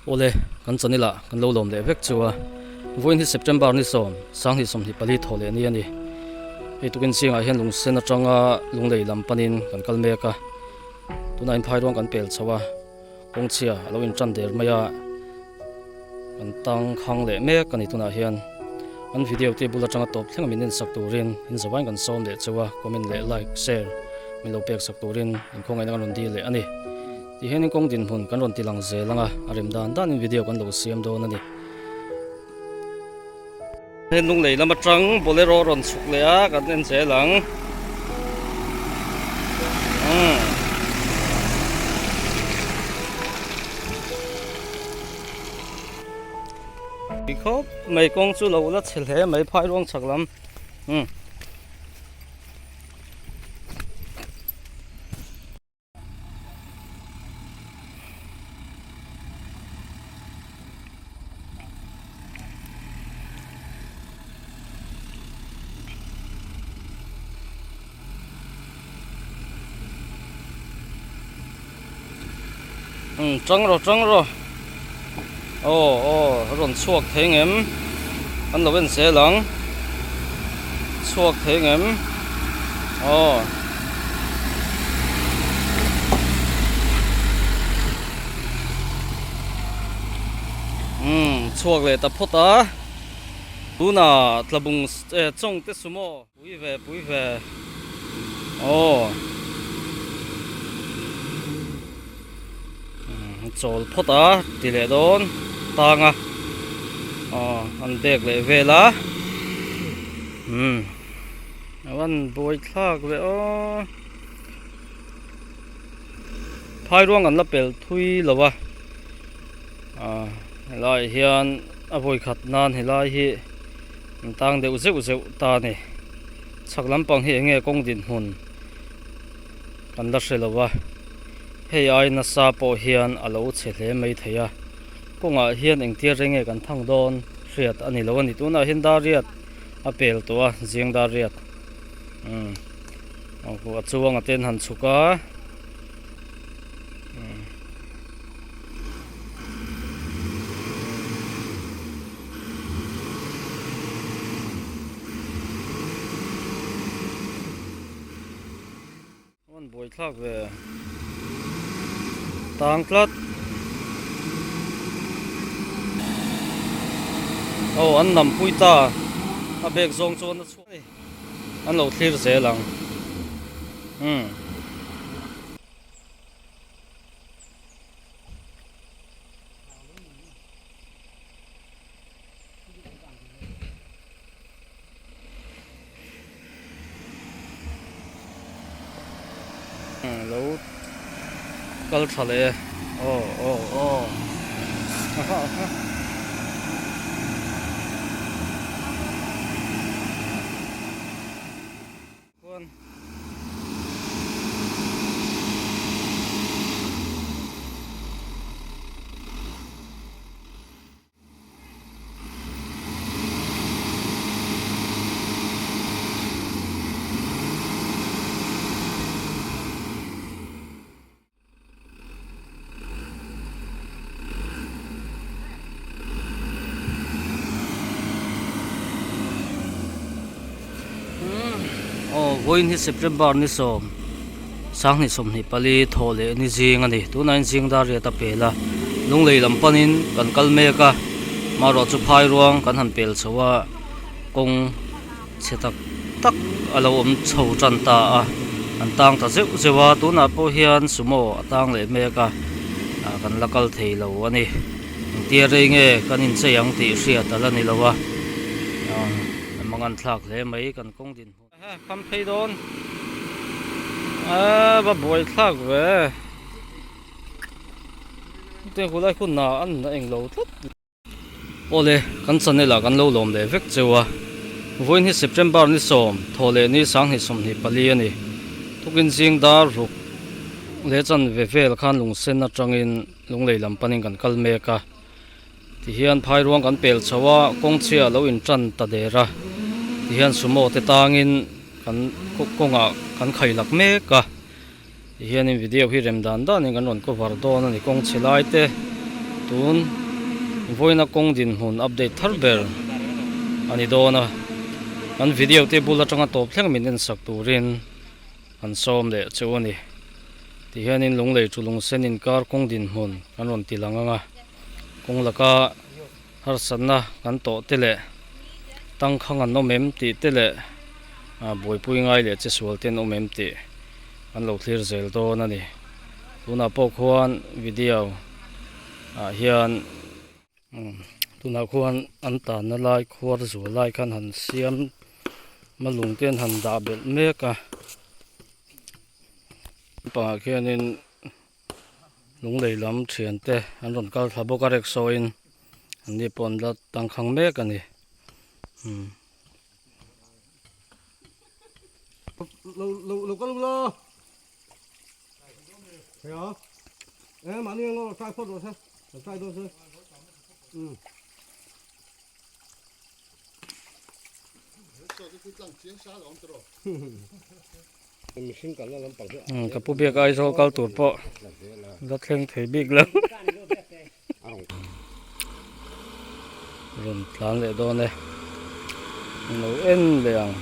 Awle, kan channel ah kan lo lawm leh vek chu a. Vawiin hi September ni sawm, 2024 thaw leh ni a ni. Hei tukin zingah hian lungsen atanga lunglei lam panin kan kal mek a. Tunah in phai ruang kan pel chho a, kawngchhia a lo intan der mai a. Kan tang khang leh mek a ni tunah hian. Kan video te bul atanga tawp thleng a min ensak turin in zavain kan sawm leh cheu a, comment leh like, share min lo pek sak turin inkhawngaihna kan rawn dil leh a ni. Ti hianin kawng dinhmun kan rawn ti lang zel ang a, a rem dan danin video kan lo siam dawn a ni. He hnung lei lam atang bolero rawn chhuk leh a, kan en zel ang. Umm. Khawp mai kawng chu lo la chhe hle mai phai ruang chhak lam. Umm. Um tang rawh tang rawh aw aw a rawn chhuak thei ngem an lo en zel ang chhuak thei ngem aw. Umm chhuak leh ta phawt a tunah tlabung eh chawng te sumo pui ve pui ve aw umm chawl phawt a ti leh dawn tang a aw an bag leh vel a umm a van buai thlak ve aw. Phai ruang an la pel thui lo a ah helai hian a vawi khat nan helai hi an tang deuh zeuh zeuh ta a ni chhak lampang hi eng nge kawng dinhmun kan la hre lo a hei ai nasa pawh hian a lo chhe hle mai thei a kawngah hian engtir reng nge kan thang dawn hriat a ni lo a ni tunah hian dar riat a pel tawh a zing dar riat umm. A chuang a ten han chhuk a an buai thlak ve tang tlat aw an nam pui ta a bag zawng chuan a chhuak a ni. An lo thlir zel ang. Umm. Lo kal tha leh e. Aw aw aw. Aha aha. Aw vawiin hi September ni sawm 2024 thawh leh ni zing a ni tunah hian zing dar riat a pel a lunglei lam panin kan kal mek a marawh chu phai ruang kan han pel chho a kawng chhe tak tak a lo awm chho tan ta a an tang ta zeuh zeuh a tunah pawh hian sumo a tang leh mek a ah kan la kal thei lo a ni engtia rei nge kan inchei ang tih hriat a la ni lo a ah a mangan thlak hle mai kan kawng din hmun kham phei dawn a va buai thlak ve hetiang hulai hun ah an eng lo tlat. Awle, kan channel ah kan lo lawm leh vek cheu a. Vawiin hi September ni sawm, thaw leh ni 2024 a ni. Tukin zing dar ruk leh chanve vel khan lungsen atangin lunglei lam panin kan kal mek a. Tihian phairuang kan pel chho a, kawngchhia a lo intan ta der a. Tihian sumo te tangin kan kawngah kan khailak mek a. Tihianin video hi rem dan danin kan rawn cover dawn a ni kawng chhe lai te. Tun vawiina kawng dinhmun update thar ber a ni dawn a, kan video te bul atanga tawp thleng min ensak turin kan sawm leh cheu a ni. Tihianin lunglei chu lungsen inkar kawng dinhmun kan rawn ti lang ang a, kawng laka harsatna kan tawh te leh tangkhang an awm em tih te leh buaipui ngai leh che sual te an awm em tih kan lo thlir zel dawn a ni. Tunah pawh khuan video ah hian tunah khuan an tanna lai khuar zual lai khan han siam a lung te an han dah belh mek a pangah khianin lunglei lam thian te an rawn kal thla bawk a rickshaw in an ni pawh an la tangkhang mek a ni. Ka pu biak Aizawl kal tur pawh la thleng thei bik lo. Rawn tlan leh dawn e. An lo en leh ang.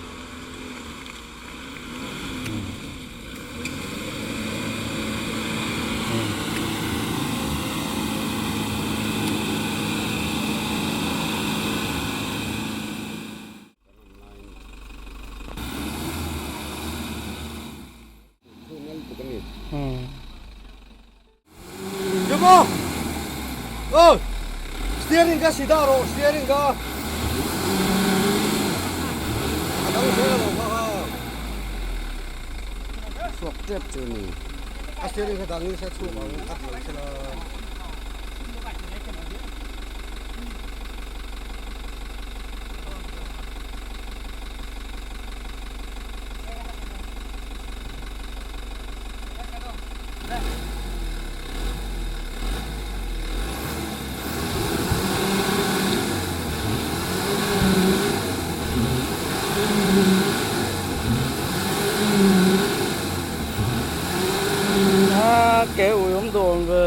A ke ui awm dawn ve.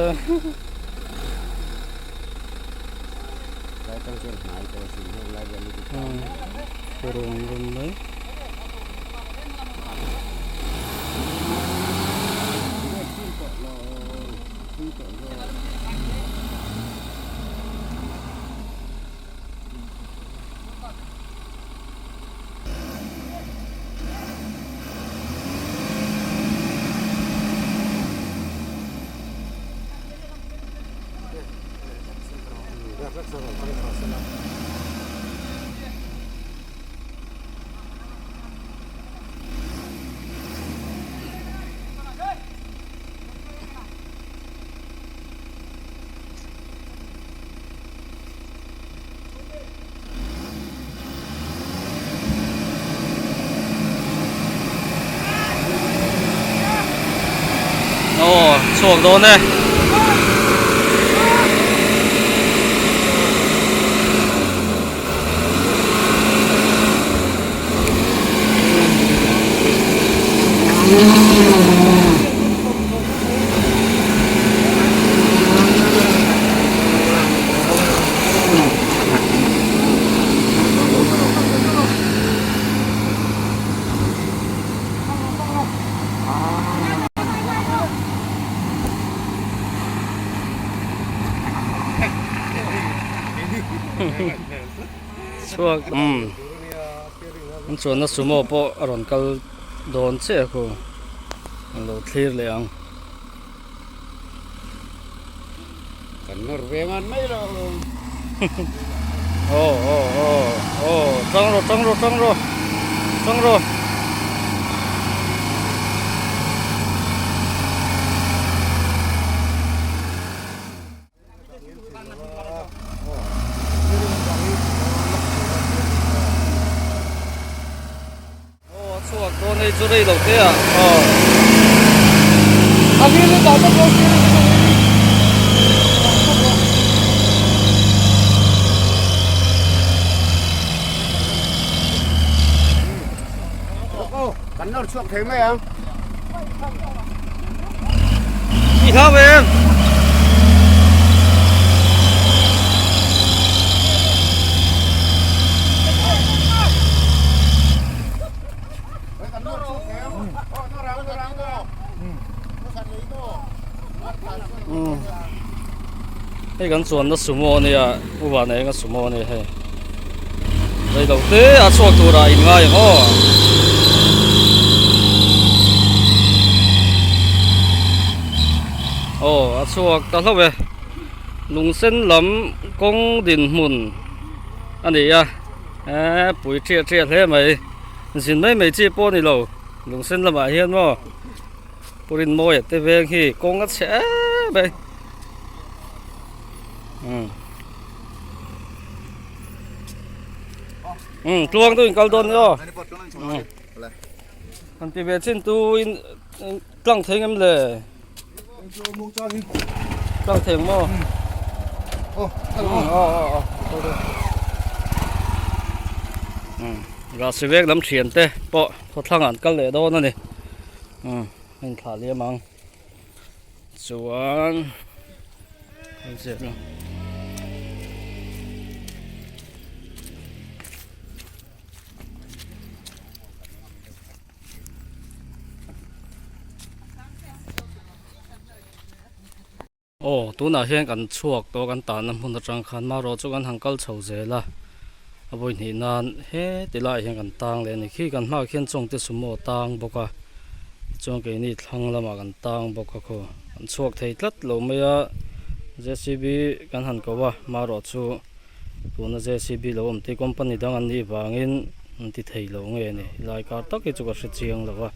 Ruang rawn mai. Aw chhuak dawn e. Chhuak umm an chuanna sumo pawh a rawn kal dawn chiah a khu an lo thlir leh ang. Kan nawr ve ngan mai lo. Aw aw aw aw tang rawh tang rawh tang rawh tang rawh. Aw a chhuak dawn hei chu rei lo te ah aw. A wheel hi dah tawp lo steering hi dah tawp lo. Aw kan nawr chhuak thei mai ang. I hlau em? Hei kan chuanna sumo a nia u van eng a sumo a nia hei rei lo te a chhuak turah in ngai ang aw. Aw a chhuak ta hlauh e lungsen lam kawng dinhmun a ni a eee pui ṭiah ṭiah hle mai zin mai mai chi pawh a ni lo lungsen lamah hian maw. Pu Rinmawia te veng hi kawng a chhe em mai umm umm tluang deuh in kal dawn ni aw umm han ti ve chin tu in tlang thei ngem le tlang thei ang maw umm aw aw aw umm rasi veng lam thian te pawh khawthlang ah an kal leh dawn a ni. Umm a inthlah liam ang chuan kal zet a Aw tunah hian kan chhuak tawh kan tahna hmun atang khan marawh chu kan han kal chho zel a a vawi hnih nan heti laiah hian kan tang leh a ni khi kan hmaah khian chawngte sumo a tang bawk a tichuan keini thlang lamah kan tang bawk a khaw kan chhuak thei tlat lo mai a J C B kan han ko a marawh chu tuna J C B lo awm te company dang an nih vangin an ti thei lo nge ni lai kar tak hi chu ka hre chiang lo va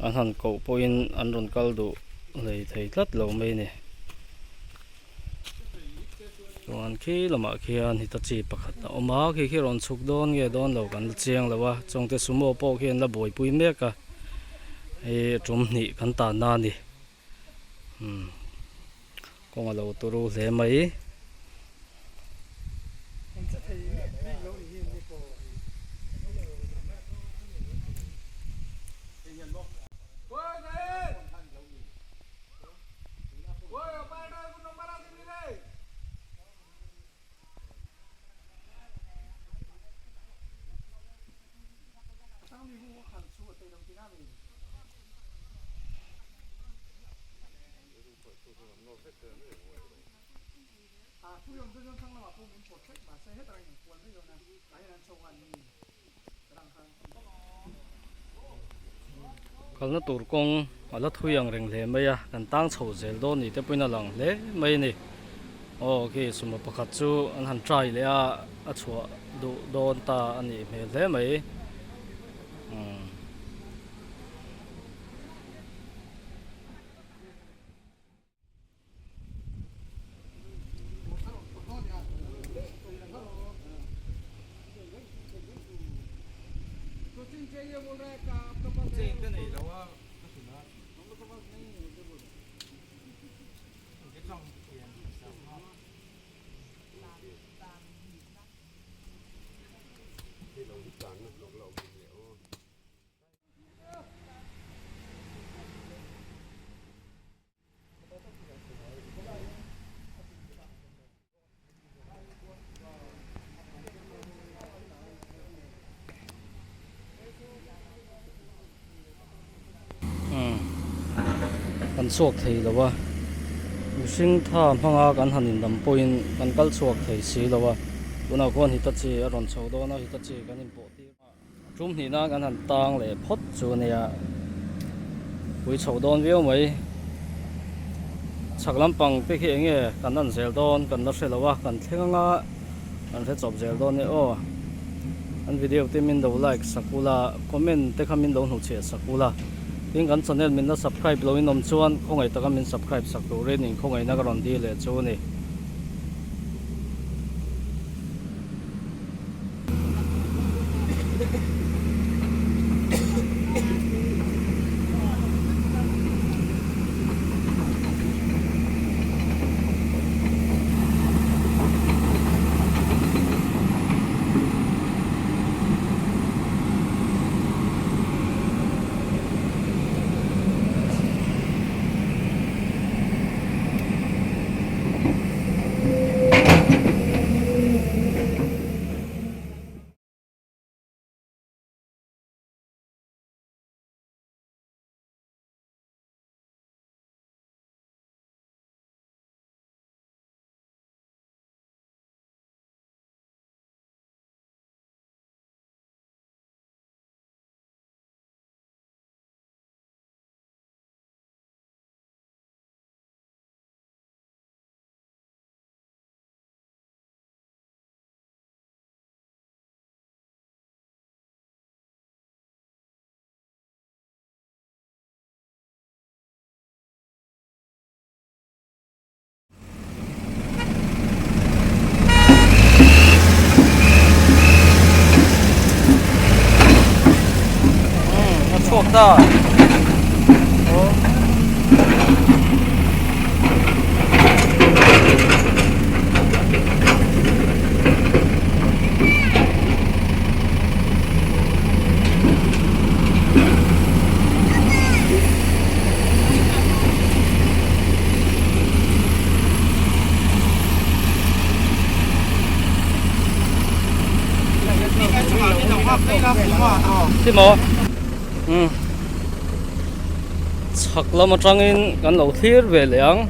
an han koh pawhin an rawn kal duh. Lei thei tlat lo mai a ni. Chuan khi lamah khian Hitachi pakhat a awm a, khi khi rawn chhuk dawn nge dawn lo kan la chiang lo a, chawngte sumo pawh khi an la buaipui mek a, hei tum hnih kan tan na a ni. Umm kawng a lo turu hle mai. Kalna tur kawng a la thui ang reng hle mai a, kan tang chho zel dawn ni te pawhin a lang hle mai a ni. Aw khi sumo pakhat chu an han try leh a, a chhuah duh dawn ta a nih hmel hle mai. Umm. Kan chhuak thei lo a, mihring tha hmanga kan han indam pawhin kan kal chhuak thei si lo a, tunah khuan Hitachi a rawn chho dawn a, Hitachi kan inpawh tir a. Tum hnih nan kan han tang leh phawt chu ania pui chho dawn viau mai chhak lampang te khi enge kan an zel dawn kan la hre lo a kan thleng anga kan hre chawp zel dawn e aw an video te min lo like sak ula comment te kha min lo hnuchhiah sak ula tin kan channel min la subscribe lo in awm chuan khawngaih taka min subscribe sak turin in khawngaihna ka rawn dil leh chu a ni. ta. Ti maw? Umm. Chhak lam atangin kan lo thlir ve leh ang.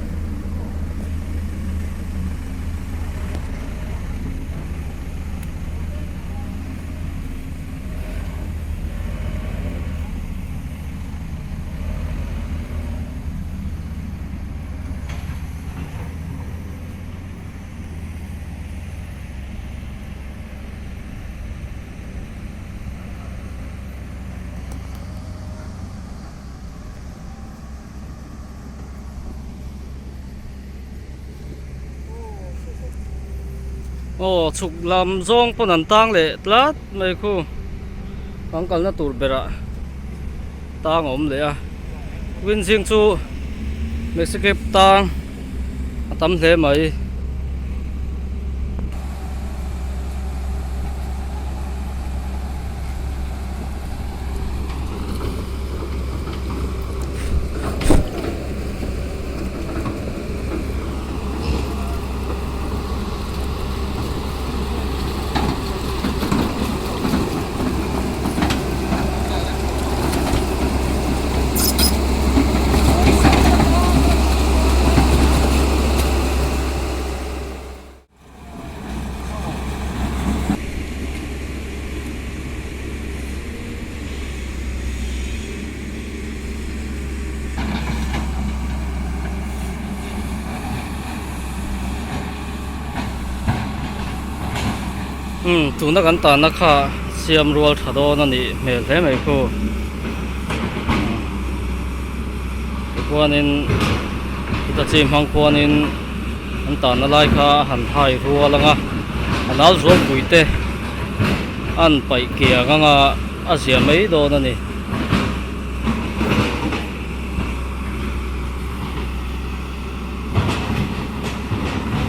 Aw chhuk lam zawng pawn an tang leh tlat mai khu kan kalna tur berah tang a awm leh a winzing chu mexicab tang a tam hle mai. Umm tuna kan tanna kha siam rual tha dawn a nih hmel hle mai khu tichuanin chuta chi hmang khuanin an tanna lai kha a han hai rual ang a a nau zualpui te an paih kiang ang a a zia mai dawn a ni.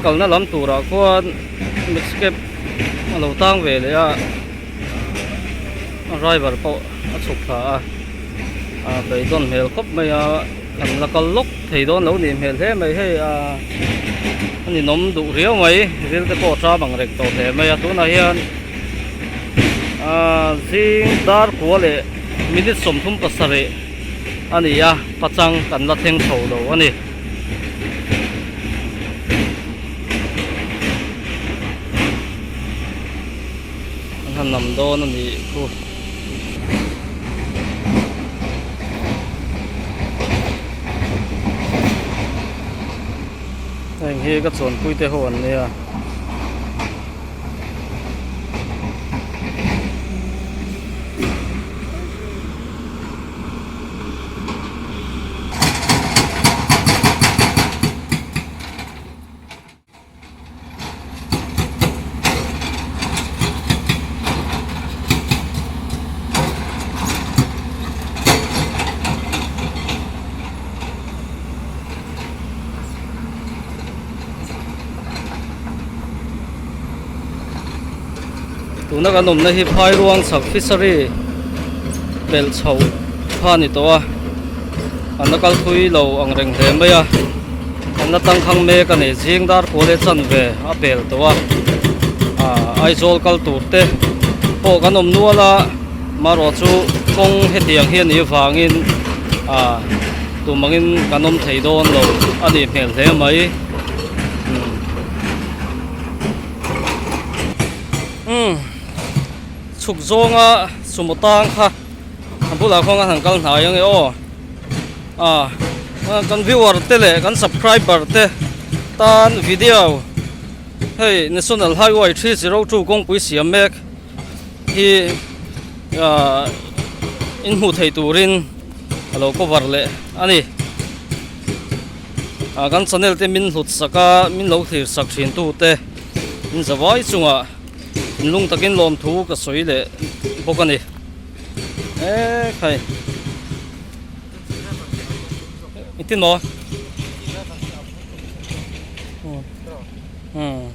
Kalna lam turah khuan mixcab a lo tang ve leh a a driver pawh a chhuk thla a a beidawn hmel khawp mai a kan la kal lawk thei dawn lo nih hmel hle mai hei a a ninawm duh riau mai ril te pawh a ṭam ang reng tawh hle mai a tunah hian aaa zing dar kua leh minute 37 a ni a pachang kan la thleng chho lo a ni. An han nam dawn a nih khu. Heng hi ka chuanpui te ho an nia. Tuna kan awmna hi Phairuang chhak fishery pelh chhoh kha a ni tawh a an la kal thui lo ang reng hle mai a an la tangkhang mek a ni zing dar pawl leh chanve a pel tawh a ah Aizawl kal tur te pawh kan awm nual a marawh chu kawng hetiang hi a nih avangin ah tum angin kan awm thei dawn lo a nih hmel hle mai umm chhuk zawnga sumo tang kha a bulah khuan kan han kal hnai ange aw ah kan viewer te leh kan subscriber te tan video hei national highway 302 kawngpui siam mek hi ah in hmuh theih turin a lo cover leh a ni ah kan channel te min hlut sak a min lo thlir sak thin tu te in zavai chungah in lung takin lawmthu ka sawi leh bawk a ni ekhai. Engtin maw? Umm.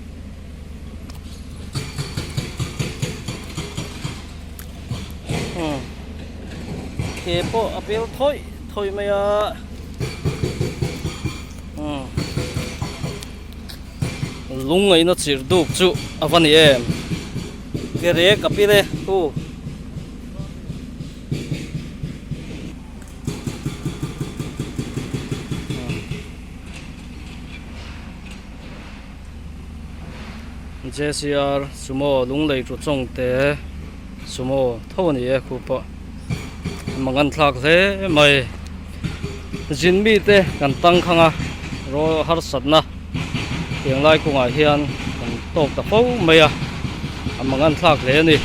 Umm. Ke pawh a pel thawih thawih mai a. Umm. Lungngaihna chirh duk chu a va ni em? Ke rek a pil e u. JCR sumo lunglei chu chawngte sumo tho a ni e khu pawh mangan thlak hle mai zin mite kan tang khang a ro harsatna tiang lai kawngah hian kan tawk ta fo mai a a mangan thlak hle a ni.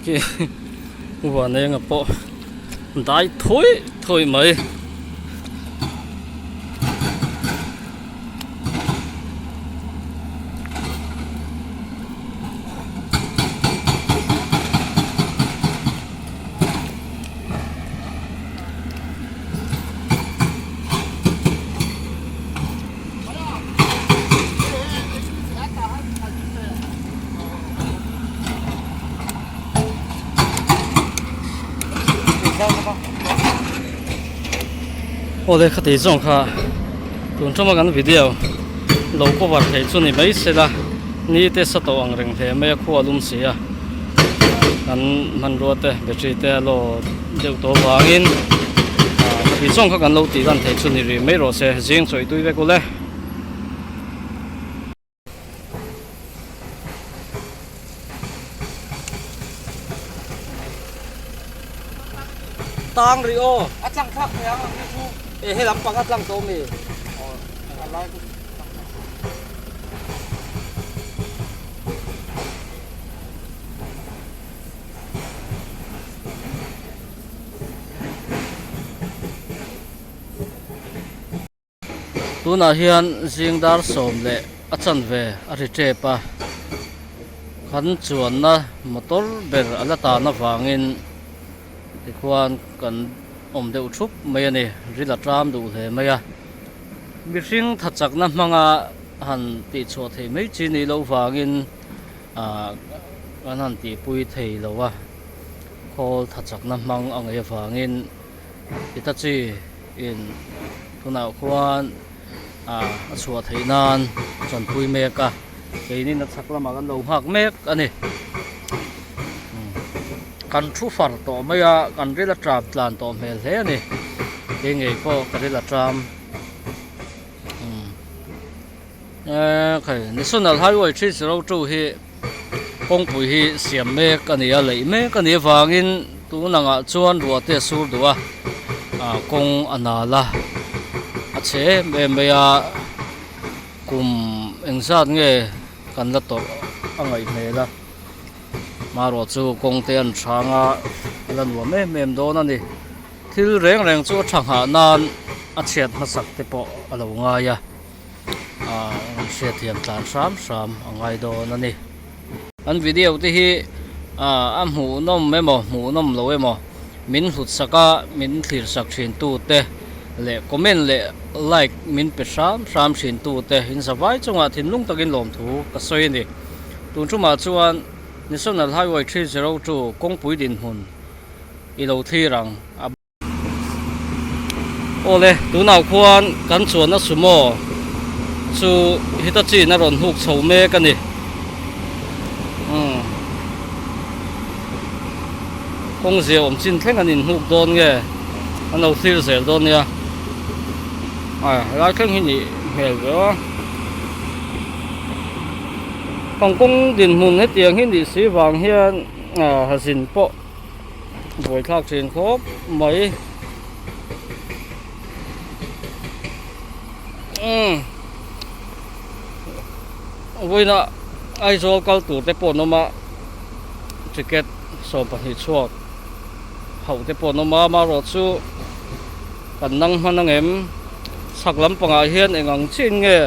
Khi huan enga pawh dai thawi thawi mai. Awle khati zawng kha tun tuma kan video lo cover thei chu ni mai se la ni te sa tawh ang reng hle mai a khua lum si a kan hmanrua te battery te a low deuh tawh avangin ah khati zawng kha kan lo tih lan thei chu ni rih mai rawh se zing sawi tui vek ule. Tang rih aw. A tlang thlak thei ang ang ni chu. E he lampang a tlang tawh mi. A lai chu. Tunah hian zing dar sawm leh a chanve a ri tep a, kan chuanna motor ber a la tan avangin tikhuan kan awm deuh thup mai a ni, ril a tram duh hle mai a, mihring thachakna hmanga han tihchhuah theih mai chi nih loh vangin ah kan han tihpui thei lo a, khawl thachakna hmang a ngaih avangin Hitachi in tunah khuan ah a chhuah theih nan chanpui mek a keinin a chhak lamah kan lo nghak mek a ni kan thu far tawh mai a kan ril a tram tlan tawh hmel hle a ni kei ngei pawh ka ril a tram eee khai national highway 302 hi kawngpui hi siam mek a ni a leih mek a nih avangin tun angah chuan ruah te a sur duh a ah kawng a nal a a chhe em em mai a kum engzat nge kan la tawrh a ngaih hmel a marawh chu kawng te an hrang a a la nuam em em dawn a ni thil reng reng chu a tha nghah nan a chhiat hmasak te pawh a lo ngai a. ah hriatthiam tlan hram hram a ngai dawn a ni. An video te hi ah a hmuhnawm emaw hmuhnawm lo emaw min hlut sak a min thlir sak thin tu te leh comment leh like min pe hram hram thin tu te in zavai chungah thinlung takin lawmthu ka sawi a ni. Tun tumah chuan National Highway 302 kawngpui dinhmun i lo thlir ang a. Awle, tunah khuan kan chuanna sumo chu Hitachi in a rawn hnuk chho mek a ni. Umm. Kawng zia awm chin thleng an inhnuk dawn nge an lo thlir zel dawn nia. A helai thleng hi nih hmel ve a. Kan kawng dinhmun hetiang hi nih si vang hian ah zin pawh buaithlak thin khawp mai. Umm vawiinah Aizawl kal tur te pawh an awm a ticket 12 chhuak hauh te pawh an awm a amaherawh chu kan nang hman angem chhak lampangah hian eng ang chiin nge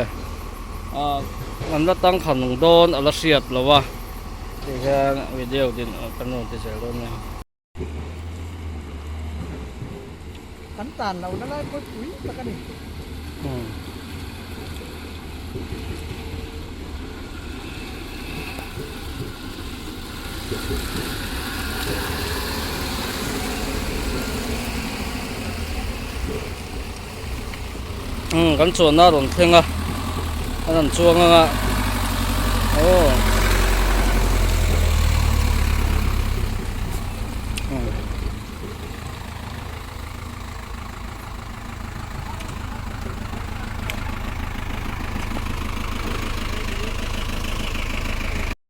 ah an la tangkhan dawn a la hriat lo a tihian video din kan rawn ti zel dawn nia. Kan tan lo na lai pawh pui tak a ni. Umm kan chuanna a rawn thleng a an han chuang ang a aw.